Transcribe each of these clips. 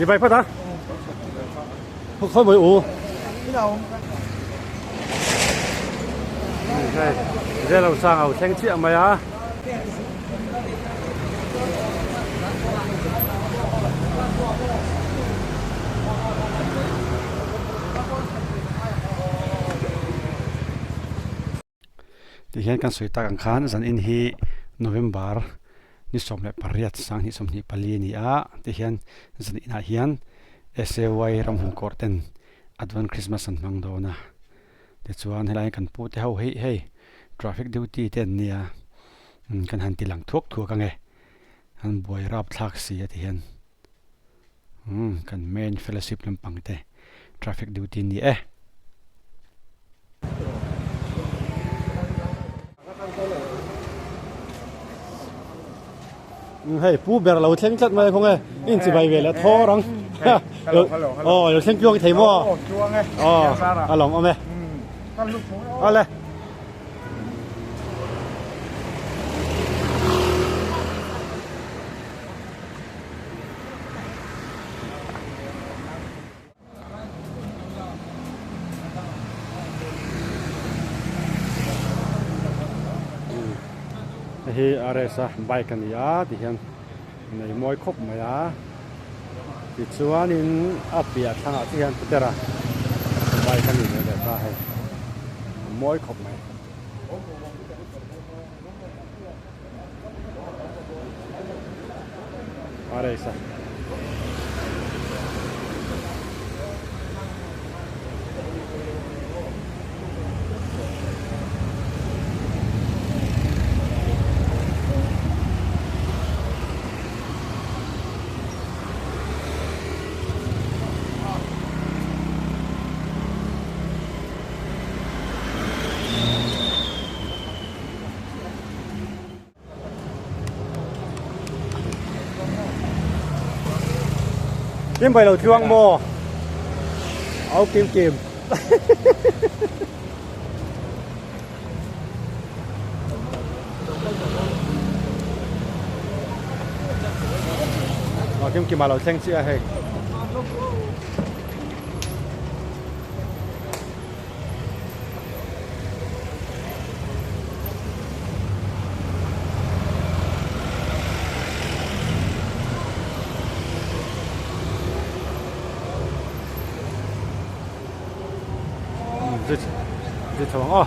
Chibai phawt a. Khawi mawi u. Hei zelo sang a thleng chiah mai a. Tihian kan sawi tak ang khan zan in hi November ni 18 2024 a ni a, tihian zan inah hian SAY ramhung kawr ten Advent Christmas an hmang dawn a, tichuan helai kan pu te ho hi hei traffic duty te an nia kan han ti lang thuak thuak ang e, an buai rap thlak si a tihian kan main fellowship lampang te traffic duty an ni e. Hei pu ber lo thleng tlat mai khawnge in chi bai ve leh thawr ang aw lo thleng tluang thei maw aw a lawm awm e ale Hei hi RS a bike a ni a tihian nei mawi khawp mai a tichuanin a piah thlangah te hian Petera bike a ni ve leh ta hei a mawi khawp mai. RS a. Kim bai lo tluang maw? Au kim kim. Ờ kim kim mà lo thleng chiah a hei. Zui chho ang aw.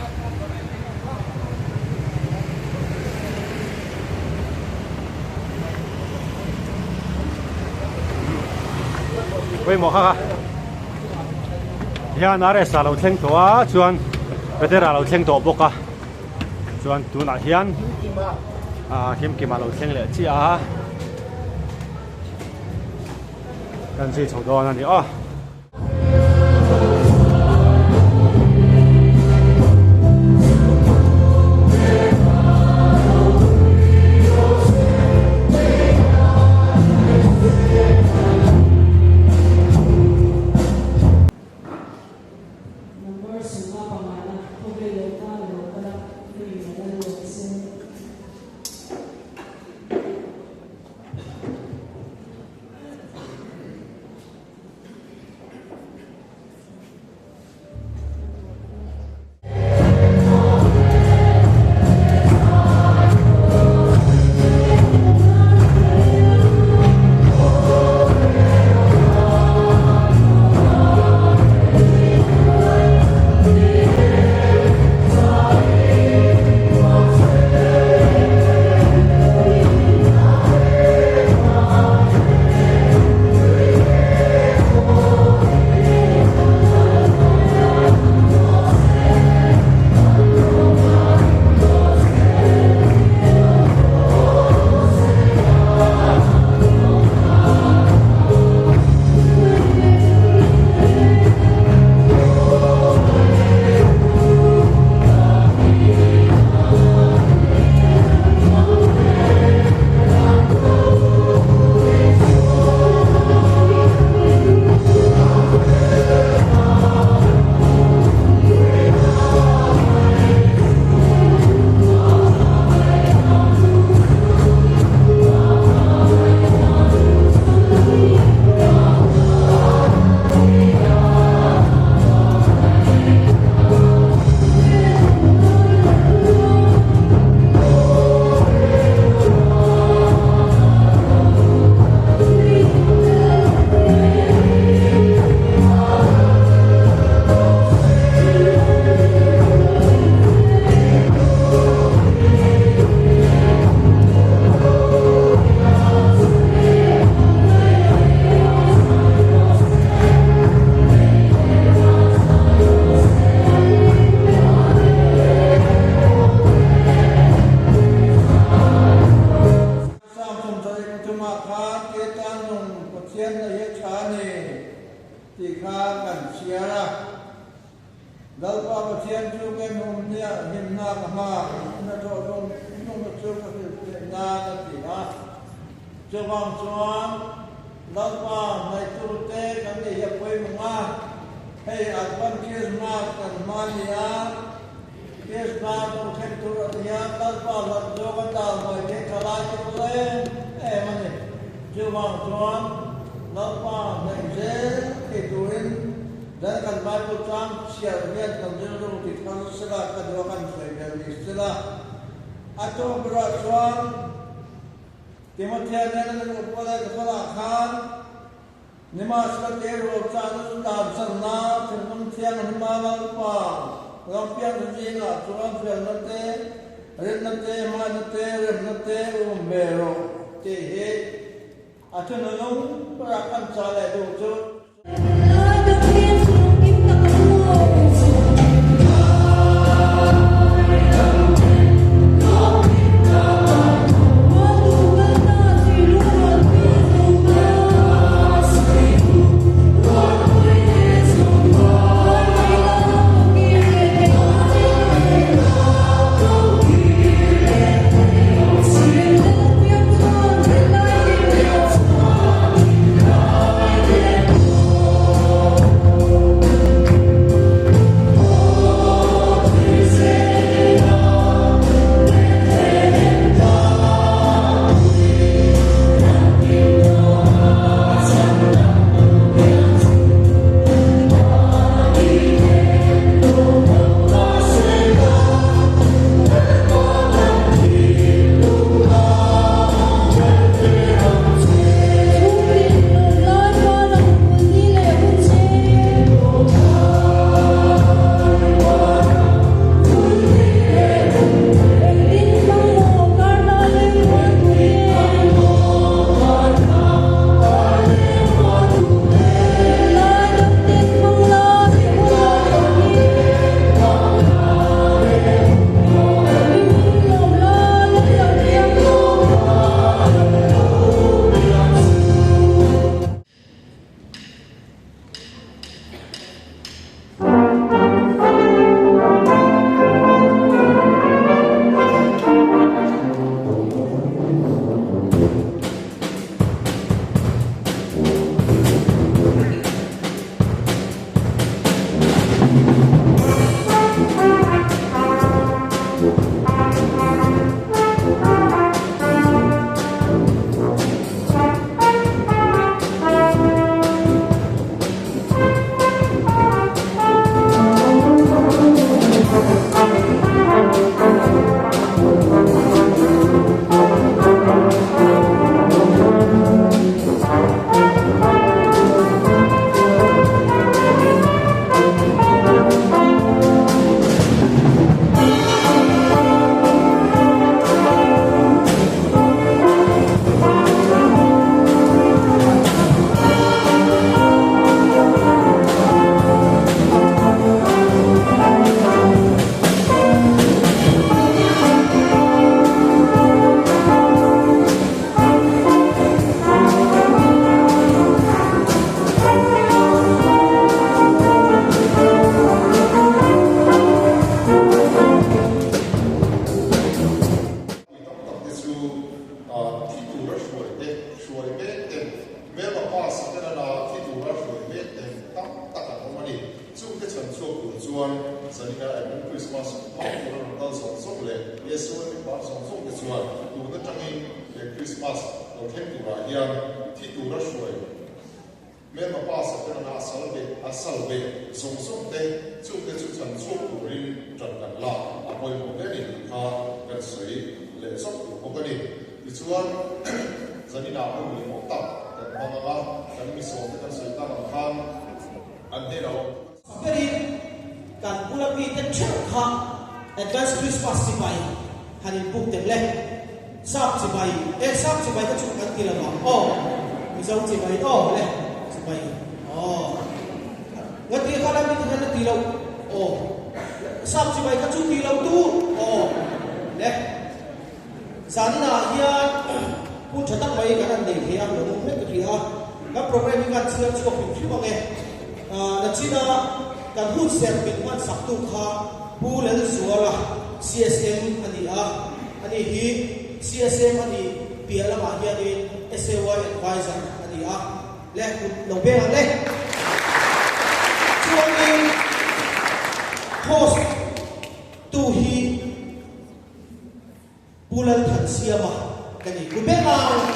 Pawimawh kha kha. Hian RS a lo thleng tawh a chuan Petera a lo thleng tawh bawk a chuan tunah hian ah Kimkima a lo thleng leh chiah a kan zui chho dawn a ni aw. Number sawma pangana khawvel lo tan a lo kal a, hei a lal lo se. tih kha kan chhiar a. Lalpa Pathian chu ka inhumhniah hlimna ka hmaah hnathawh zawng zawngna chu ka hrilh theih nan a ti a. Chuvang chuan Lalpa hnaitute kan nih hi a pawimawh a, hei Advent Christmas kan hma ni a, Christmas lo thleng tur ah te hian Lalpa hlat zawk a tal mai thei tha lai te pawh em em a ni. Chuvang chuan Lalpa hnaih zel thei turin Dan kan Bible chang chhiar hian kan rilru ti thar sela ka duh a kan sawi ber ni sela. A tawp berah chuan Timothea nen an luh pawh lai ka hawlah khan Nimahsela te rual chahna chu dan channa thinlung thianghlim a Lalpa rampiang te zingah chuan felna te, rinna te, hmaina te, remna te um ve rawh tih hi a thununung berah kan chah leh duh chu. Mi tam tak te chu thi tura hruai te, hruai mek ten, hmelma pa Satanana thi tura hruai mek ten tam tak an awm a ni. Chungte chhan chhuak tur chuan zanina Advent Christmas hmang tura rawn kal zawng zawng leh SOM member zawng zawng te chuan tun atangin he Christmas lo thleng turah hian thi tura hruai Hmelma pa Satanana a sal ve a sal ve zawng zawng te chungte chu chhan chhuak turin ṭan kan lak a pawimawh hle ni tih kha kan sawi leh zawk tur bawk a ni. Tichuan zaninah hun lawmawm tak kan hmang ang a, kan misawmte kan sawi tak ang khan an hnenah awm Berin kan bula mite theuh kha Advance Christmas chibai han inpuk teh le. Sap chibai e sap chibai ka chuk kan ti lo ang aw Mizo chibai aw le chibai aw Nga ti kha lam ti hian a ti lo aw Sap chibai ka chu ti lo tu aw le Zaninah hian hun tha tak mai kan han nei thei a lo awm mek ka hria a kan program hi kan chhiar chhuak hrim hrim ang e. Nachina kan hunserh min hmansaktu kha Pu Lalzuala, CSM a ni a, ani hi CSM a nih piah lamah hianin SAY Adviser a ni a, le kut lo beng ang le. Chuanin host tu hi Pu Lalthansiama ka ni. Ku beng ang a rawn ti.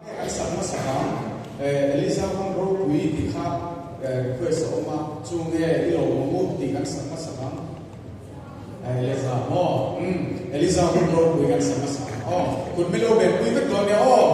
Nge kan sak hmasa ang? Eliza hun ropui tih kha request a awm a, chu nge i lo awm u tih kan sak hmasa ang? Eliza maw? Umm, Eliza hun ropui kan sak hmasa ang aw. Kut milo benpui vek dawn nia aw.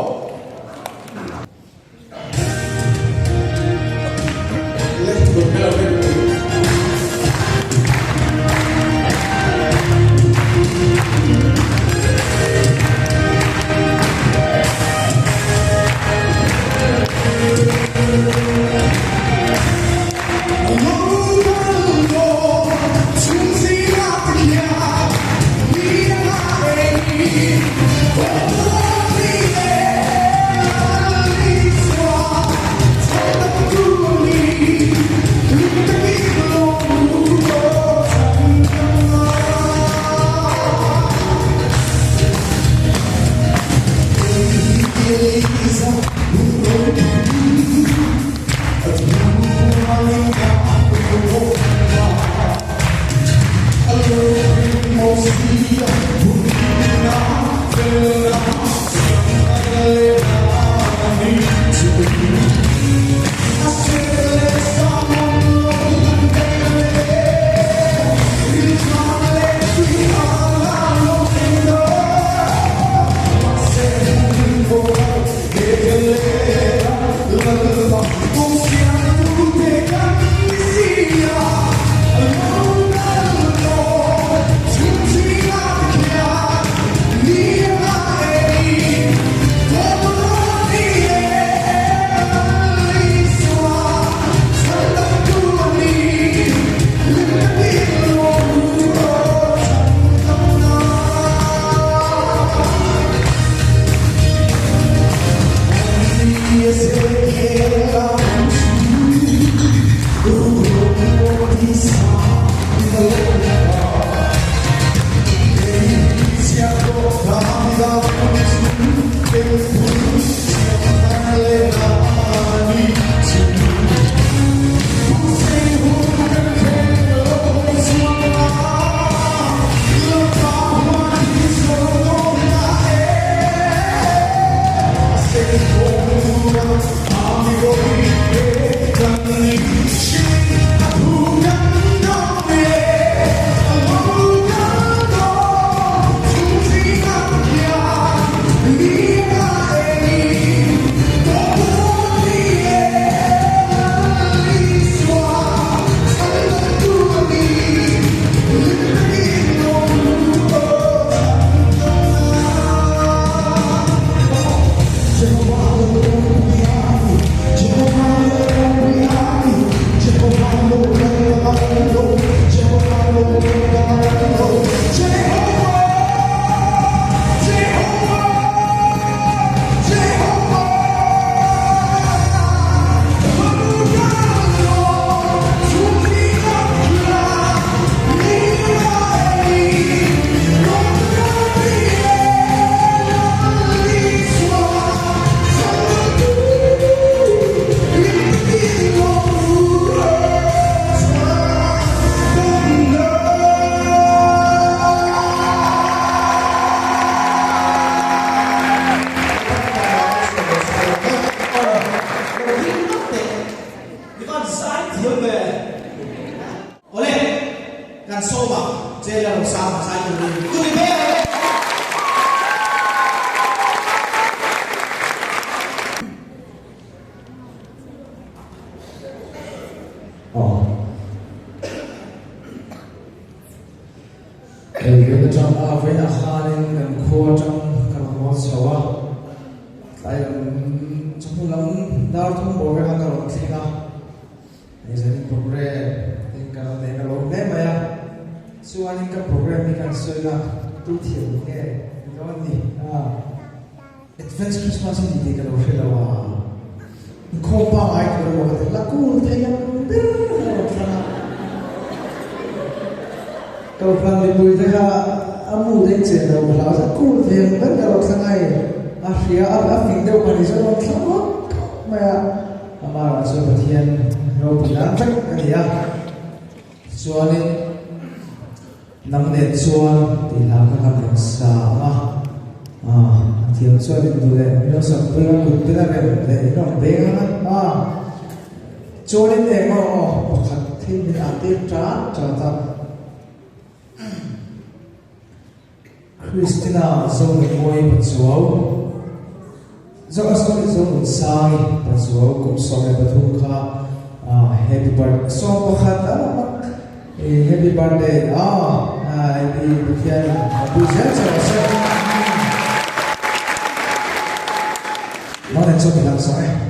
pangngai tur emaw ka ti, hla cool thei ang ber kha a rawn thlang a. Kohhran mipui te kha a mood a inchen lo ka hlau zet, cool thei ang ber ka rawn thlang a hei a hria a, a fing deuh pahnih chu a rawn thlang ngawt khawp mai a, amaherawh chu Pathian ropui nan vek a ni a, chuanin Nang nen chuan tih hla kha kan rawn sa ang a, a thiam chuan in duh leh min rawn sakpui a, kut te la rem leh in rawn beng ang a, a chuanin eng aw aw pakhat thil min ah tir ṭat ṭat a. Christina Zonunmawi Pachuau, Zo a sorry Zonunsangi Pachuau kum 13 kha happy birth 11 a happy birthday a i Pathian a pui zel che rawh se. Mawlen chu mi lang sawh e.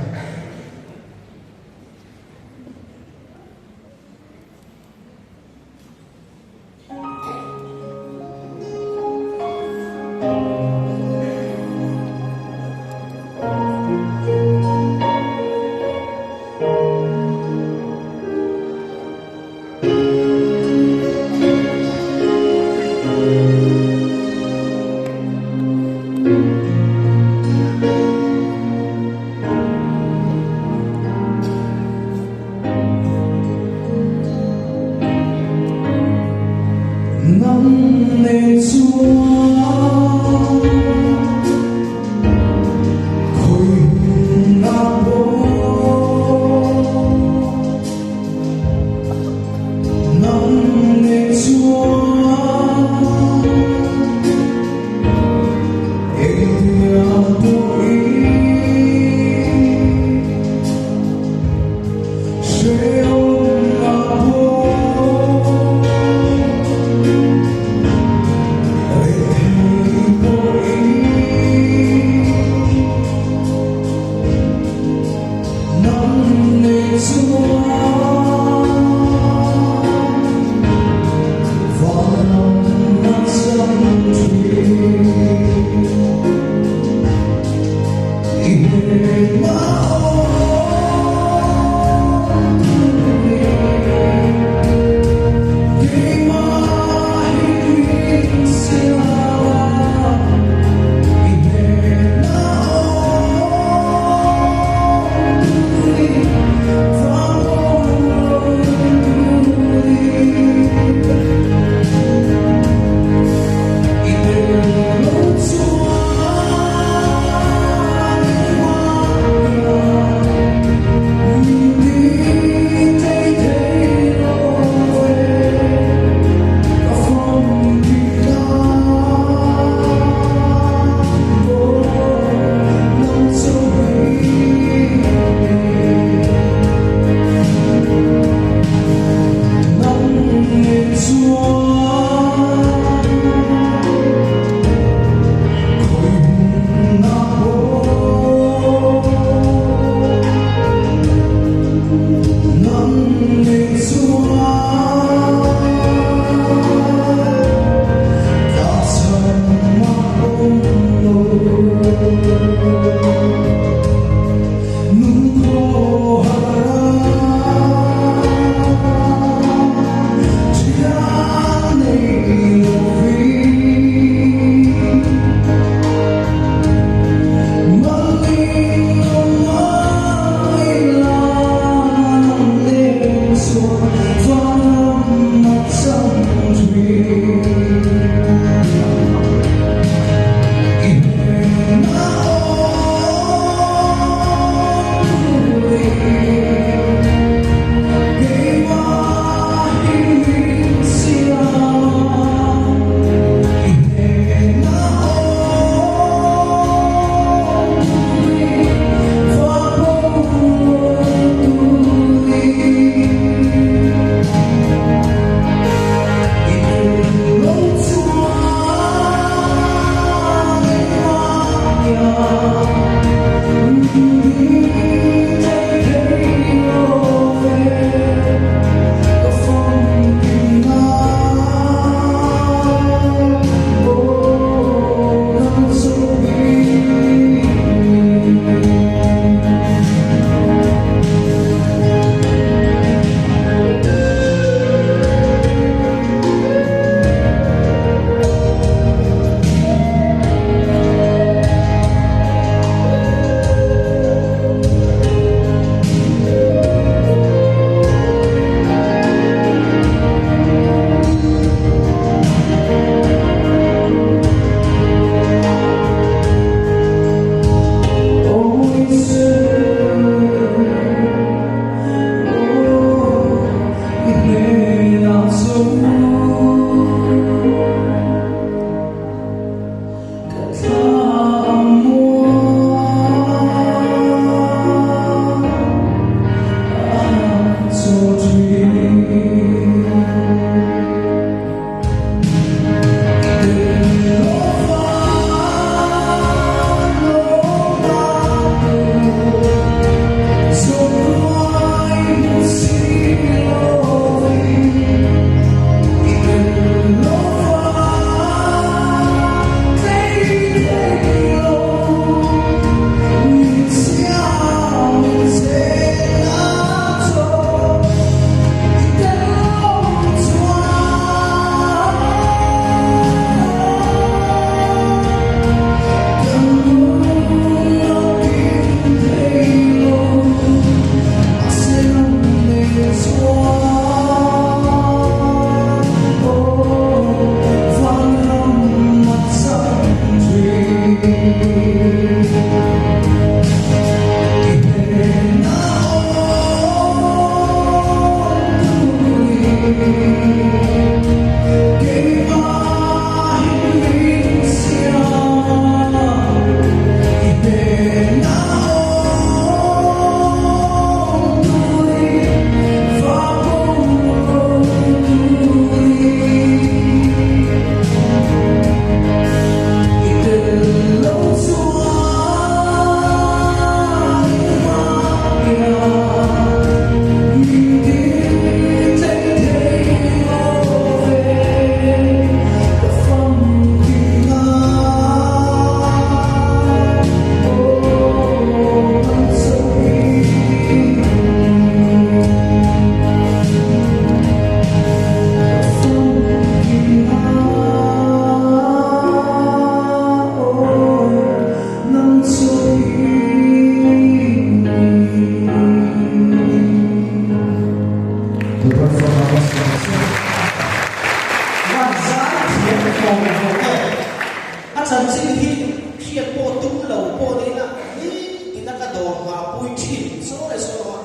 Saw leh saw lova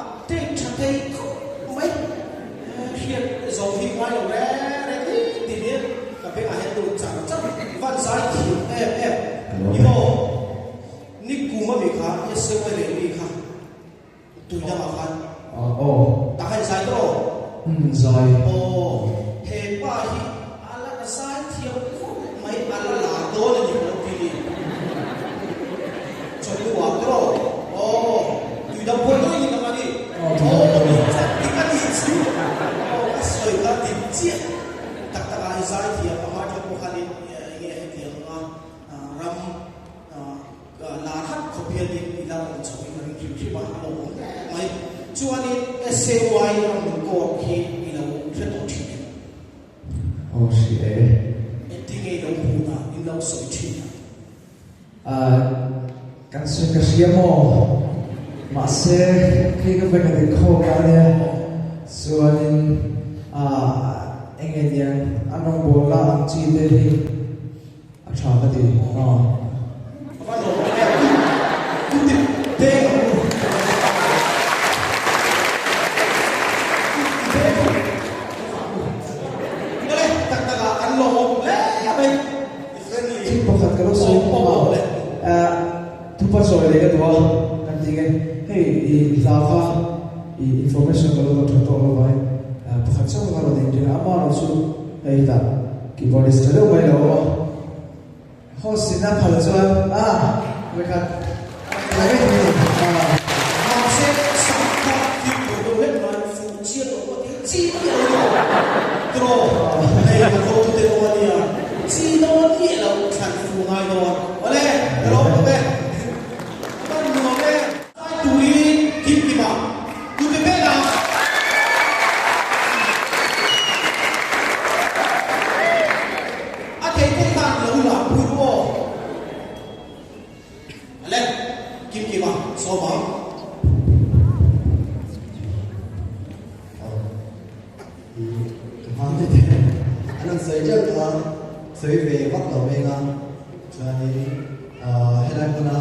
update tha thei khawp mai. Hriat zo hi ngai lo reng reng hi ti hian ka bengah hian lut char char van zai thiam em em. I maw Nikum ami kha SAY rally kha tui dangah khan tah khan i zai tawh aw? Zai. Aw he pa hi a la zai thiam khawp mai a la lar dawn a ni ka lo ti ni. Chawhnu ah tawh aw? Aw tui dang pawh daih ni tak a ni. Aw chuan dik a nih chu aw ka sawi kha dik chiah tak tak ah i zai thiam a hma tang pawh khanin enge hetiang anga ram lar hat khawp hianin i la awm chho in ka ring hrim hrim a a lo awm hle mai. Chuanin SAY ram court hi i lo hre tawh thin em? Aw hri e. Engtin nge i lo hmuh dan in lo sawi thin a? Kan sawi ka hria maw? Mahse khi ka vek a dik khawp a nia. Chuanin eng nge niang an rawngbawlna ang chi te hi a tha ka ti. A va lawm em em. Ku tip beng ang u. Ku ti beng ang u. Awle tak tak ah kan lawm hle mai. Thil pakhat ka lo sawi pawh a, thupa chawi leh ka duh a, kan ti nge hei i hla kha i information ka lo dawn tha tawk lo vai, pakhat chauh kha ka rawn inring a, ama erawh chu hei hetah keyboardist tha deuh mai lo awm a, host in a phal chuan a vawikhat la vek mai ni a. Mahse sak kha fimkhur deuh hlek mai fuh chian loh pawh tih chi miah lo tiraw hei ka hotute pawh a nia. Chi dawn miah loh thlan fu ngai dawn. Awle, ka lawm tawp e. Ka ban nuam e. Zai turin kim kim a, tute vel a. A thei thei khan lo la pui ru aw. Awle, kim kim a, sawm ang. Ka hma te te an rawn sawi teuh tawh a, sawi ve vak lo mai anga chuanin helai hmuna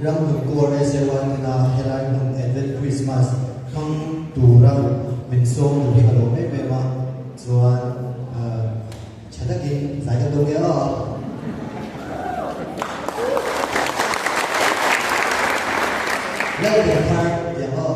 Ramhmun Corps SAY tena helai hmun Advent Christmas hmang tura min sawm tur hi ka lawm em em a, chuan tha takin zai kan dawn nge aw. Lalpianthar tiang aw.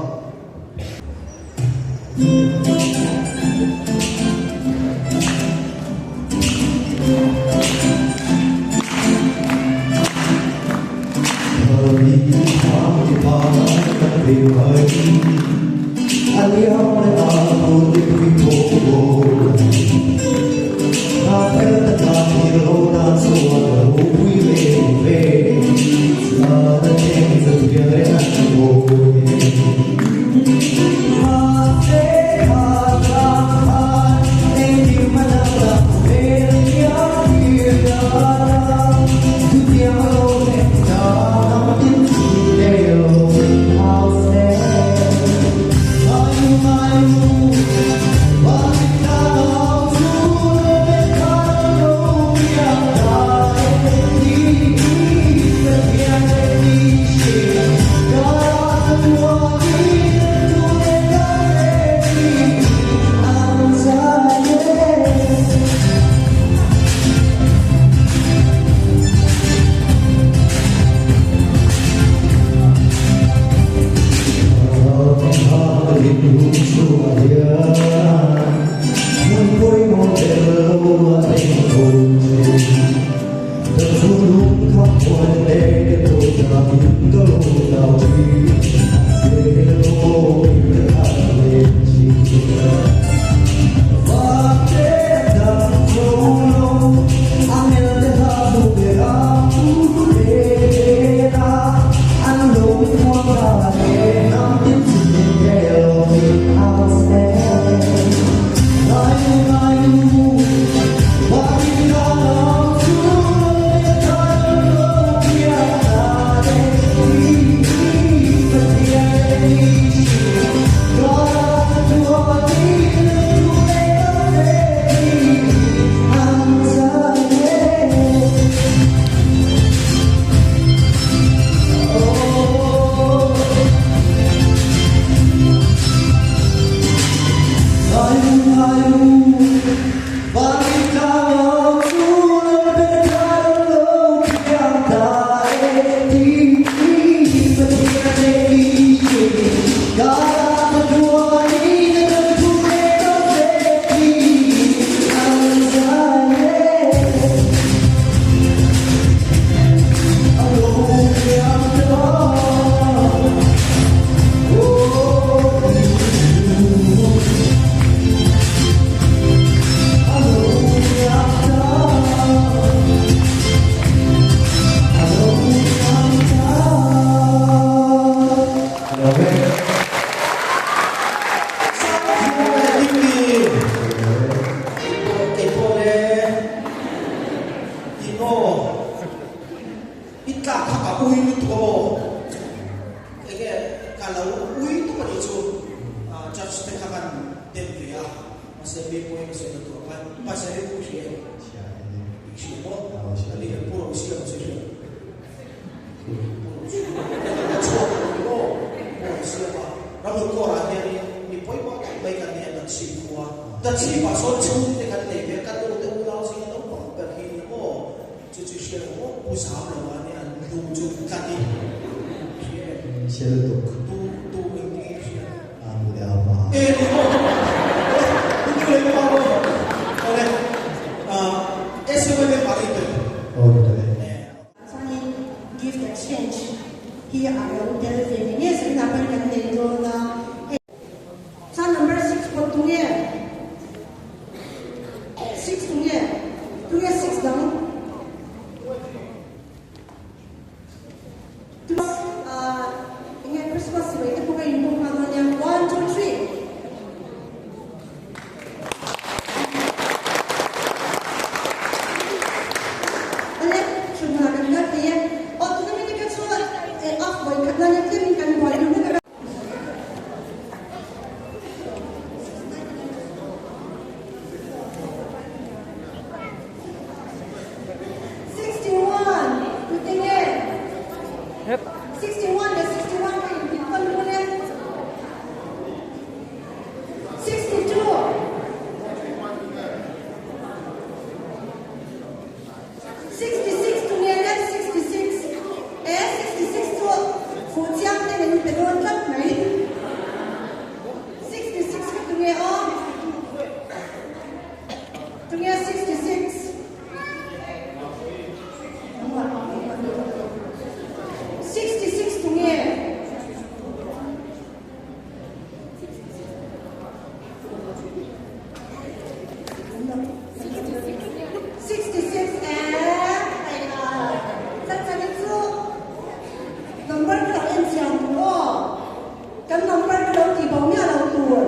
Ka lo ui tawp a nih chu. Judge te kha kan dem ve a, mahse mi pawhin ka sawi na tur ang a, pastor hi pu hria em? I hria maw? A ni kan pu ro siam chu i hria. Pu ro siam a chhuak a ni maw? Pu ro siam a, Ramhun kawrah hianin mi pawimawh tak mai kan nei a, Dachhip khua. Dachhipah sawn chhungte kan nei ve a, ka nu te unau zinga naupang ber hi ni maw? Chu chu hria lo maw? Pu zam lo a nia lu chu tlat in hria em? Hria lutuk. Tu tu eng nge i hria? A nu leh a pa. E ni maw? E nu leh pa maw? Awle SUV member i tel. Aw ni tel e. Chuanin gift exchange hi a lo tel ve nge nge zaninah pawhin kan nei dawn a. Hei chuan number six pawh tunge? Six tunge? Tunge six dang? Enge Christmas sipai te pawh ka inbuk nghal dawn nia. One, two, three. Awle, thutna kan kal thei e. Aw, tuna mite kha chu off vawi khat nan e tlemin kan buai dun vek a. 61 tute nge 61 leh 61 kha inpit tawn hun e 62 66 tunge le 66 e 66 chu fuhchiang te min pe dawn tlat mai 66 kha tunge aw tunge 66 66 tunge. 66 eh hei a chan hi chu number ka lo en chiang tur aw kan number ka lo tih bo miah lo tur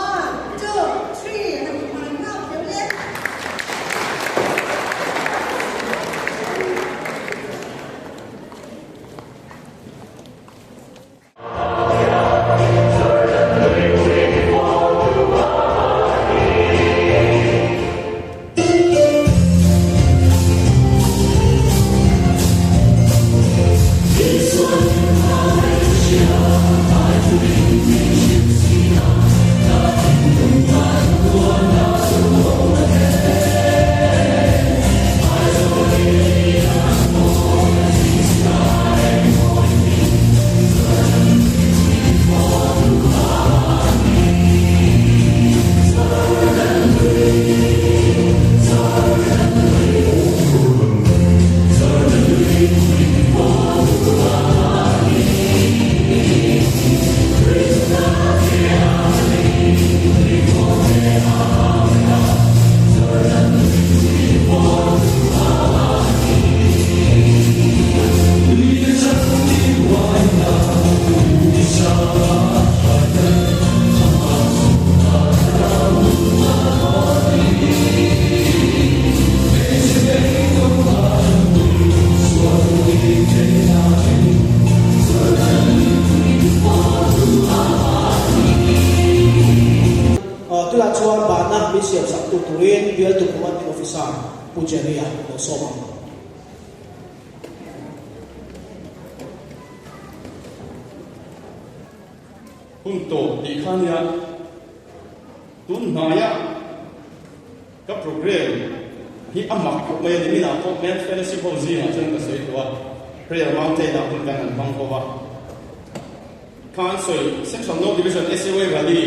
one two three han ti hmai nghal theuh le. Tunah chuan bahna min siam sak tu turin bialtu Commanding Officer Pu Jerry-a lo sawm ang. Hun tawp tih kha nia tun hnaia ka program hi a mak khawp mai a ni. Minah pawh Men Fellowship ho zingah chuan ka sawi tawh a, Prayer Mountain ah hun kan han hmang ho a. Kha an sawi Central North Division SAY Rally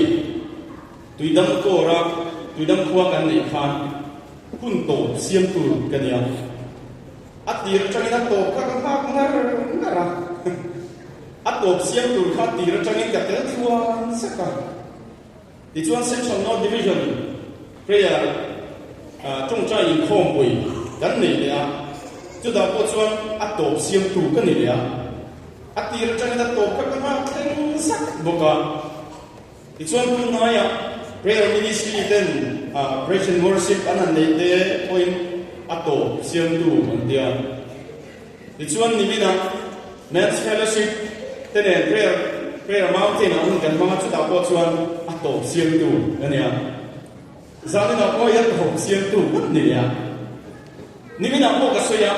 Tuidam kawra Tuidam khua kan neih khan hun tawp siam tur ka nia. A tir atangin a tawp kha ka nghak ngar ngar a, a tawp siam tur kha a tir atangin ka tel tluan zek a. Tichuan Central North Division Prayer tawngtai inkhawmpui kan nei leh a, chutah pawh chuan a tawp siam tur ka ni leh a. A tir atangin a tawp kha ka nghak thleng zak bawk a. Tichuan tunlaiah Prayer Ministry ten Praise and Worship an han neih te pawhin a tawp siamtu an tia. Tichuan niminah Men's Fellowship te nen prayer prayer mountain ah hun kan hmang a, chutah pawh chuan a tawp siamtu a nia. Zaninah pawh hian tawp siamtu kan ni leh a. Niminah pawh ka sawi a,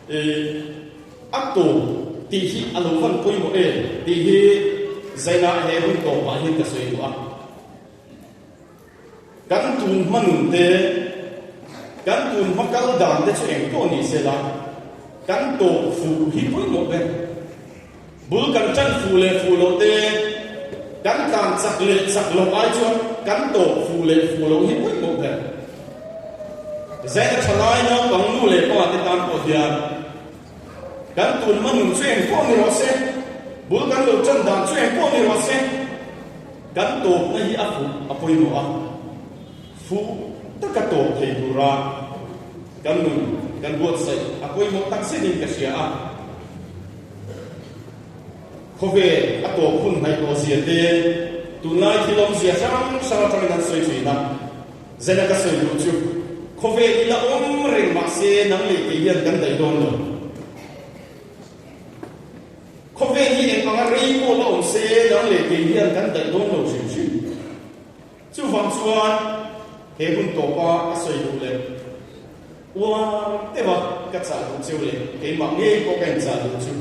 ih a tawp tih hi a lo van pawimawh em tih hi zainah he hun tawpah hian ka sawi duh a. Kan tun hma nun te, kan tun hma kal dan te chu eng pawh ni se la, kan tawp fuh hi pawimawh ber. Bul kan tan fuh leh fuh loh te, kan tlan chak leh chak loh ai chuan kan tawp fuh leh fuh loh hi pawimawh ber. Zaina tha lai naupang nu leh pa te tan pawh hian kan tun hma nun chu eng pawh ni rawh se, bul kan lo tan dan chu eng pawh ni rawh se, Kan tawpna hi a fuh a pawimawh a, fuh taka tawp thei tura kan nun kan buatsaih a pawimawh tak zetin ka hria a. Khawvel a tawp hun hnaih tawh zia te, tunlai thil awmzia hrang hrang atangin an sawi thin a. Zena ka sawi duh chu, khawvel i la awm reng mahse nang leh kei hian kan daih dawn lo. Khawvel hi eng anga rei pawh la awm se, nang leh kei hian kan daih dawn lo hrim hrim. Chuvang chuan he hun tawpa ka sawi duh leh uar deuha ka chah duh cheu leh keimah ngei pawh ka inchah duh chu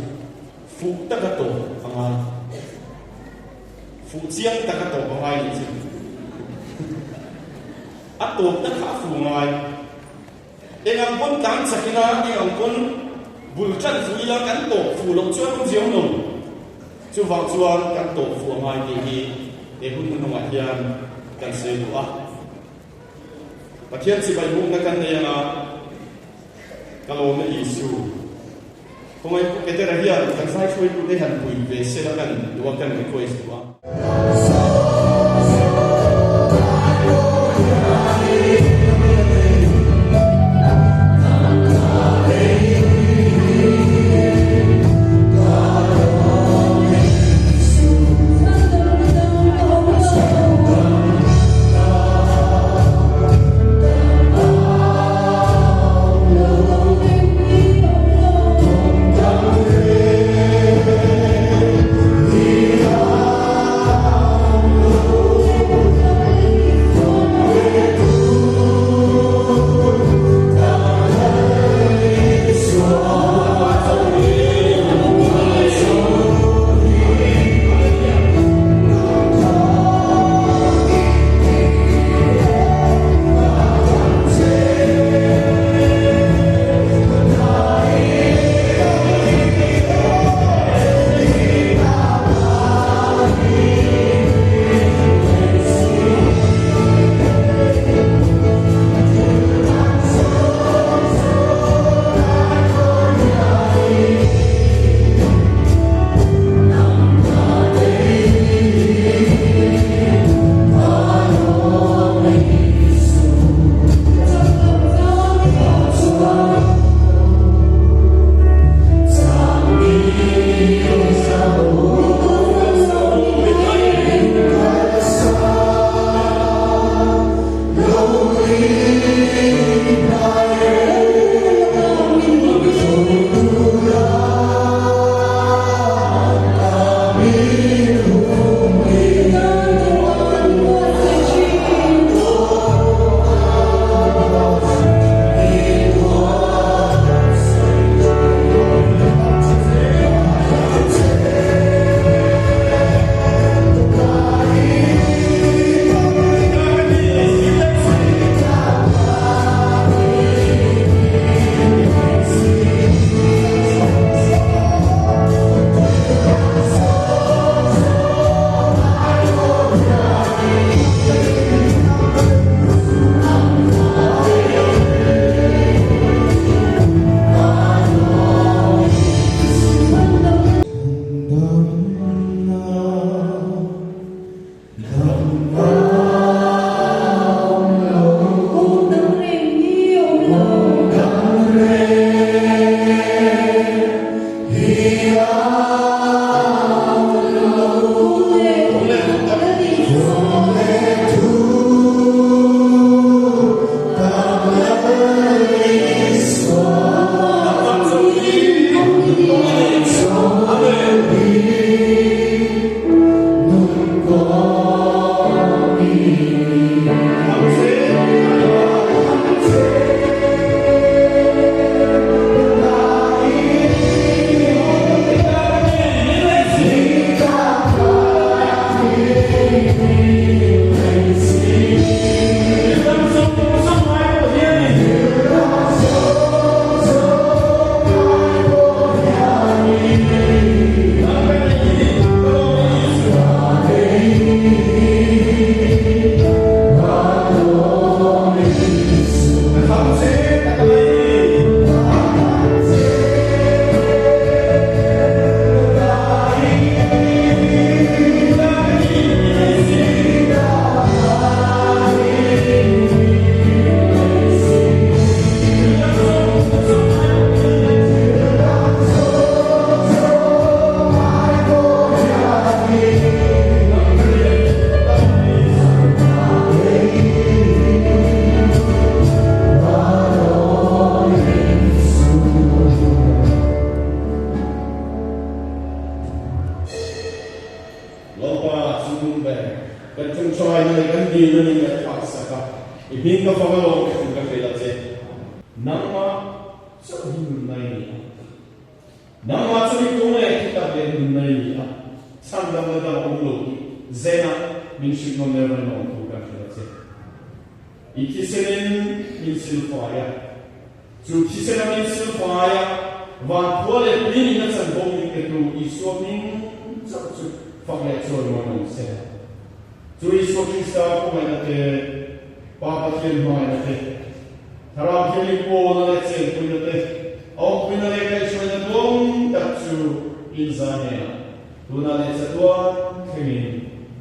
fuh taka tawp a ngai. Fuh chiang taka tawp a ngai nih chu. A tawpna kha a fuh ngai. Eng ang pawn tlan chak ila, eng ang pawn bul tan fuh ila kan tawp fuh loh chuan awm ziau lo. Chuvang chuan kan tawp fuh a ngai tih hi he hun hnuhnungah hian kan sawi duh a. Pathian chibai hmuhna kan nei anga ka lawm e Isu. Khawngaih Pu Petera hian kan zai hruaitute han pui ve sela kan duh a, kan request duh a. Kan ṭawngṭaina leh kan dilna min ngaihthlak sak a, i hming ka fang alawm ka thu ka hrilh a che. Nangmah chauh hi nunna i ni a. Nangmah chu i kawng leh thi tak leh nunna i ni a. Chhandamna dang a awm lo tih zenah min hrilh nawn leh rawn awm thu kan hrilh a che. I thisenin min silfai a. Chu thisena min silfai a, van khua leh tui nihna chanvo min petu Isua hming chauh chu fak leh chawimawi awm se. Chu Isua Krista khawngaihna te, Pa Pathian hmangaihna te, Thlarau Thianghlim pawlna leh chenpuina te, a awmpuina leh kaihhruaina duang tak chu inzai hnenah tunah leh chatuan thlengin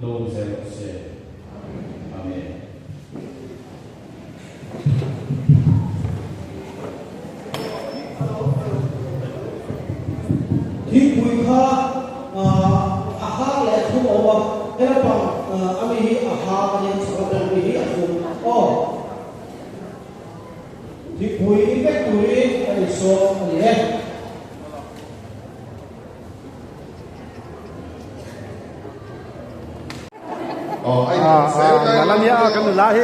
lo awm zel rawh se. Amen. Thingpui kha a hang leh a thlum a awm a, hela pang a mi hi a hang a nia, chhak lam pang mi hi a thlum aw. Thingpui in vek turin a insawm a ni e. Nala nia kan nula hi.